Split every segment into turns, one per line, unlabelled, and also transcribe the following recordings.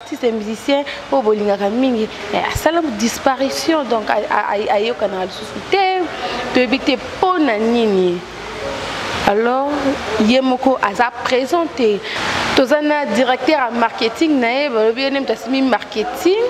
Artiste musicien oyo bolingaka mingi eh, asala disparition donc ayokanaka lisusu te, toyebi te mpo na nini. Alors ye moko aza présent te. Toza na directeur ya marketing na ye, balobi ye nde moto asimi marketing,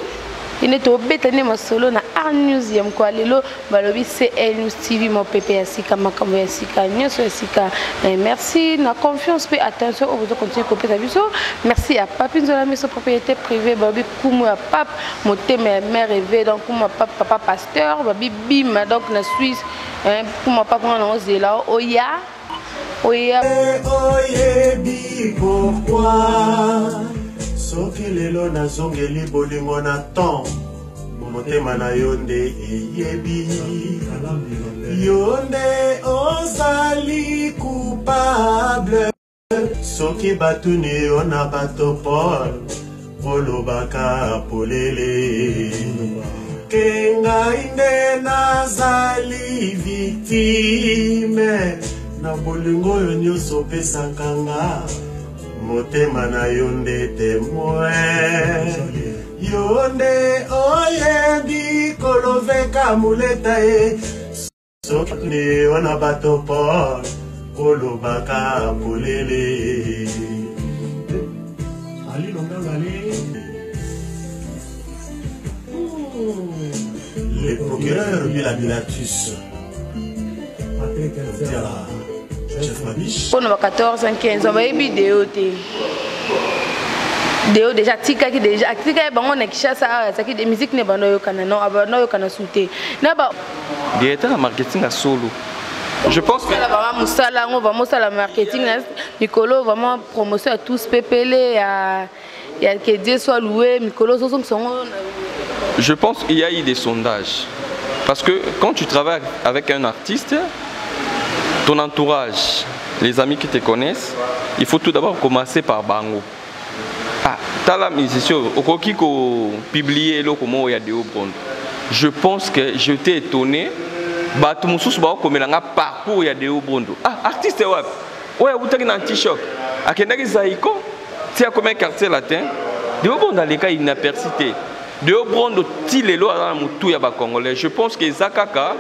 ye nde tobeta nde masolo na Art News ya mokolo lelo. Balobi CL News TV, mopepe ya sika, makambo ya sika, nyonso ya sika. Merci na confiance mpe attention oyo bozo continue kopesa biso. Merci ya Papi Nzola Miso, propriété privée. Balobi kumu ya pape, motema ya mère eve, donc kumu ya pape, papa pasteur, babi bima donc na Suisse, kumu ya pape wana ozela oya oya.
Oyebi pourquoi soki lelo nazongeli bolingo na temps, motema na yo nde eyebi, yo nde ozali coupable. Soki batuni yo na bato, Paul, olobaka polele ke ngai nde nazali victime na bolingo oyo nyonso opesaka nga. Motema na yo nde témoin, yo nde oyebi koloveka muleta ye. Soki yo na bato, Paul, olobaka polele. Ali. Le procureur Bila Bilatus. Chef Mabiche.
Mpona ba 14 ans, 15 ans bayebi Deo te. Deo déjà atikaki, déjà atikaki bango na Kinshasa awa, azalaki de musique ne bando oyokana, non, abanda oyokana su te na ba
Directeur ya marketing ya solo, je pense que
Osala vraiment mosala yango, vraiment osala marketing na mikolo, vraiment promotion ya tous pepele ya Que Dieu soit loué, mikolo ozozongisa yango.
Je pense qu'il y a eu des sondages. Parce que quand tu travailles avec un artiste, ton entourage, les amis qui te connaissent, il faut tout d'abord commencer par bango. Ah, tala musicien, okoki ko publier eloko moko ya Deo Brondo. Je pense que j'étais étonné. Bato mosusu baokomela nga parcours ya Deo Brondo. Ah, artiste wapi? Oyo awutaki na anti-choc, akendaki Zaiko, ti akomi Quartier Latin. Deo Brondo aleka inaperçu te. Deo Brondo ti lelo aza na motu ya bacongolais. Je pense que eza kaka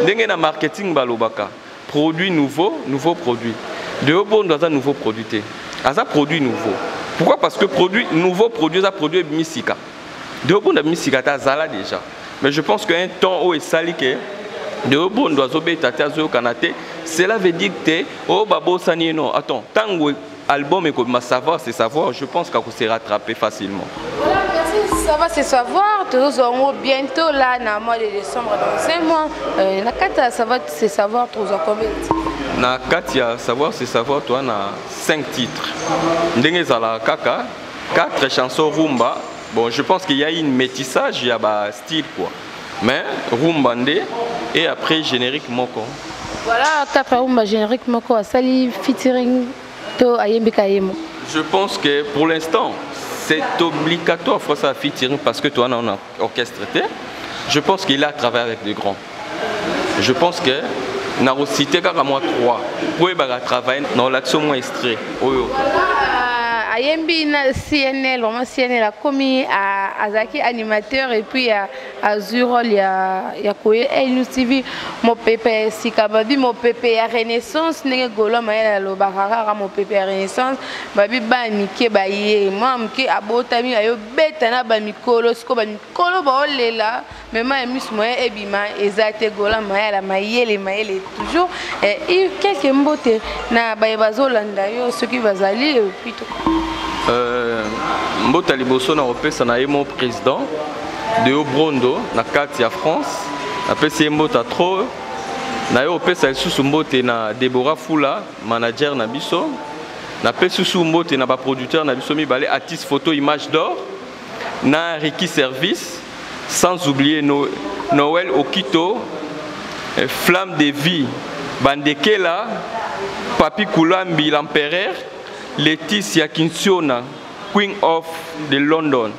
ndenge na marketing balobaka produit nouveau, nouveau produit. Deo Brondo aza nouveau produit te, aza produit nouveau. Pourquoi? Parce que produit nouveau, produit eza produit ebimi sika. Deo Brondo abimi sika te, azala déjà. Mais je pense qu'un temps oyo esali ke Deo Brondo azobeta te, azoyokana te, cela veut dire te oyo babosani ye. Non, attends, ntango album ekobima, Savoir c'est savoir, je pense qu'ako se rattraper facilement.
Voilà, merci. Ça va, c'est savoir. Tozozwa yango bientôt là na mois de décembre, dans un mois. Na kati ya Ça va c'est savoir, tozwa combien de titres?
Na kati ya Savoir c'est savoir, toa na 5 titres. Ndenge ezalaka kaka 4 chansons rumba. Bon, je pense qu'il y a une métissage ya ba style quoi, mais rumba nde et après générique moko.
Voilà, 4 rumba, générique moko. Asali featuring to ayembika ye moko?
Je pense que pour l'instant c'est obligatoire, faut ça featuring, parce que toi on a orchestre te. Je pense qu'il a travaillé avec des grands. Je pense que nakocite kaka mwa 3 po oyebaka travaille na olakisi mwa extrait oyo.
Voilà, ayembi na CNL, vraiment CNL akomi azalaki animateur et puis azwi rôle ya koye El News TV, mopepe ya sika, babi mopepe ya renaissance. Ndenge Golo Mayele alobaka kaka mopepe ya renaissance, babi bana mike baye, mwana moke abotami ayobeta na bamikolo, sikoyo bamikolo baolela mema ya miso moyen ebima eza te. Gola Mayala, mayele mayele toujours. Quelque mbote na baye bazolanda yo soki bazali puis to
Mbote ya liboso na kopesa na ye mo président Deo Brondo na kati ya France, napesi ye mbote trop. Na ye kopesa lisusu mbote na Debora Fula, manager na biso. Napesi lisusu mbote na baproducteur na biso mibale, Atis Photo Image d'Or na Ricky Service, sans oublier no, Noël Okito, Flamme de Vie Bandekela, Papi Kulambi l'empereur, Laetitia Kinsiona, Queen of the London,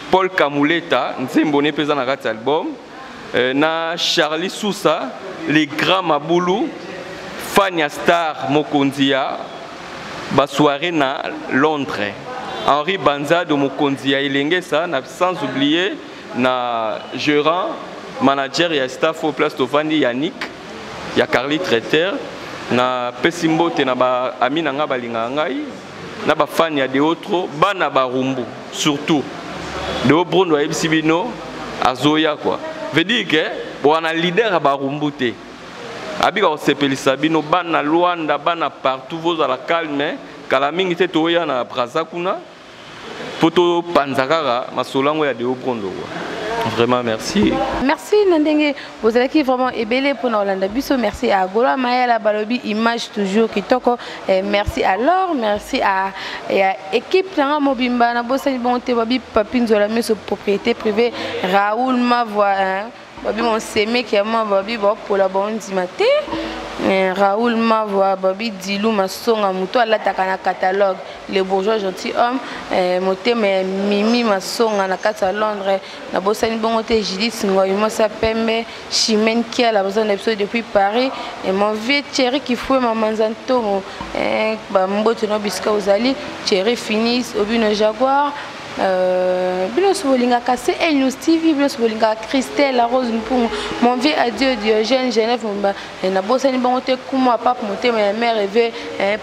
Paul Kamuleta, nzembo ne mpe eza na kati ya album, na Charlie Sousa, les grands Mabulu, Fania Star, mokonzi ya basoirée na Londres. Henri Banzado mokonzi ya Elengesa, na sans oublier na gérant manager ya staff au place tovandi Yannick ya Carly Traiteur. Na pesi mbote na ba ami na nga balingaka ngai, na ba fan ya Deotro, bana barumbu surtout Deo Brondo ayebisi bino azoya quoi, veut dire que bwana leader ya barumbu te abika kosepelisa bino bana Luanda, bana partout, bozala calme. Kala mingi te toya na Braza kuna po topanza kaka masolo yango ya Deo Brondo quoi. Vraiment merci.
Merci na ndenge bozalaki vraiment ebele mpona kolanda biso. Merci à Gola Mayala, balobi image toujours kitoko. Eh, merci alors, merci à ya équipe nanga mobimba. Nabosani bongo te babi Papi Nzola Miso, propriété privée, Raoul Mavoi, hein? Babi monsemeki ya mwa babi bapola baondima te. Eh, Raoul Mavoi, babi Dilu Masonga, moto alataka na catalogue Le Bourgeois Gentil Homme. Eh, motema ya Mimi Masonga na kati ya Londres. Nabosani bongo te Judith Ngoi Mosa Pembe, Chimene Kiala, baza na biso depuis Paris. Et mon vieux Thierry Kifue Mamanza Ntomo, eh, bambote no bisika ozali Thierry Finis Obino Jaguar. Bino nyonso bolingaka CL News TV, bino nyonso bolingaka Christelle Rose Mpungu, mon vieux adieu Diogène Genève Momba. Nabosani bongo te kuma pape motema ya mère eve,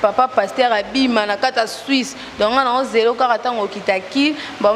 papa pasteur abima na kati ya Suisse. Donc nga na ozelo kaka ntango okitaki.